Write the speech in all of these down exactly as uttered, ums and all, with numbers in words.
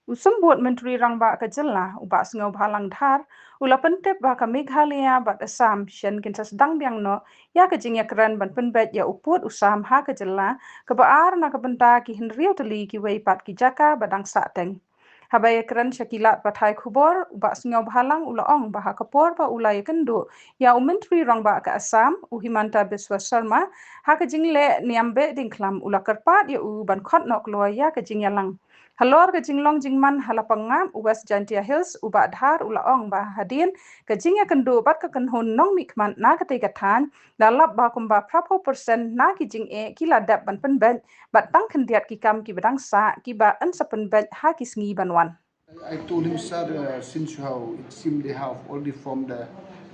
U Symbud Myntri Rangbah ka jylla, u Bah Sniawbhalang Dhar, u la pyntip ba ka Meghalaya bad Assam shen kin sa sdang biang noh ïa ka jingïakren ban pynbeit ïa u pud u sam ha ka jylla, kaba ar na ka bynta ki hynriew tylli kiwei pat ki jaka ba dang sah teng. Haba ïakren sha ki lad pathai khubor, u Bah Sniawbhalang u la ong ba ha ka por ba u la ïakynduh ïa u Myntri Rangbah ka Assam, u Himanta Biswa Sarma, ha ka jingleh niam beh diengkhlam, u la kyrpad ïa u ban khot noh kloi ïa ka jingïalang. Halor ka jinglong jingman ha Lapangap, West Jaintia Hills, u Bah Dhar u la ong ba hadien ka jingïakynduh bad ka kynhun nongmihkhmat na katei ka thaiñ, la lap ba kumba phra phew percent na ki jingeh ki la dep ban pynbeit, bad tang khyndiat ki kam kiba dang sah kiba yn sa pynbeit ha ki sngi ban wan. I told him, sir, uh, since you have, it seemed they have already formed the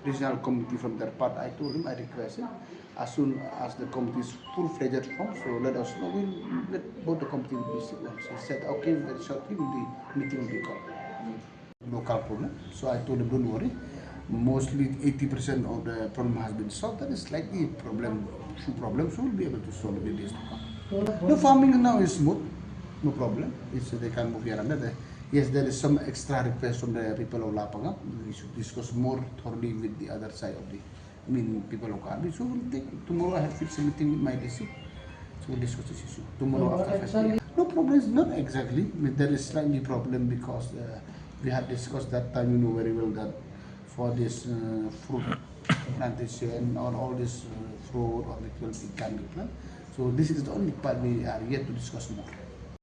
regional committee from their part. I told him, I request him, as soon as the committee is full-fledged form, so let us know, we'll let both the committee will be sit once. He said, okay, very shortly will be, meeting will be called. Local problem. So I told him, don't worry. Mostly eighty percent of the problem has been solved. That is slightly problem, few problems. So we'll be able to solve in days to come. The farming now is smooth. No problem. It's, they can move here and there. Yes, there is some extra request from the people of Lapangap. We should discuss more thoroughly with the other side of the, I mean, people of Karbi. So we'll take, tomorrow I have fixed a meeting with my D C. So we'll discuss this issue tomorrow after five p.m. No problem, it's not exactly. I mean, there is slightly problem because uh, we had discussed that time, you know very well that for this uh, fruit plantation or all this uh, fruit or vegetable, it can be planted. So this is the only part we are yet to discuss more.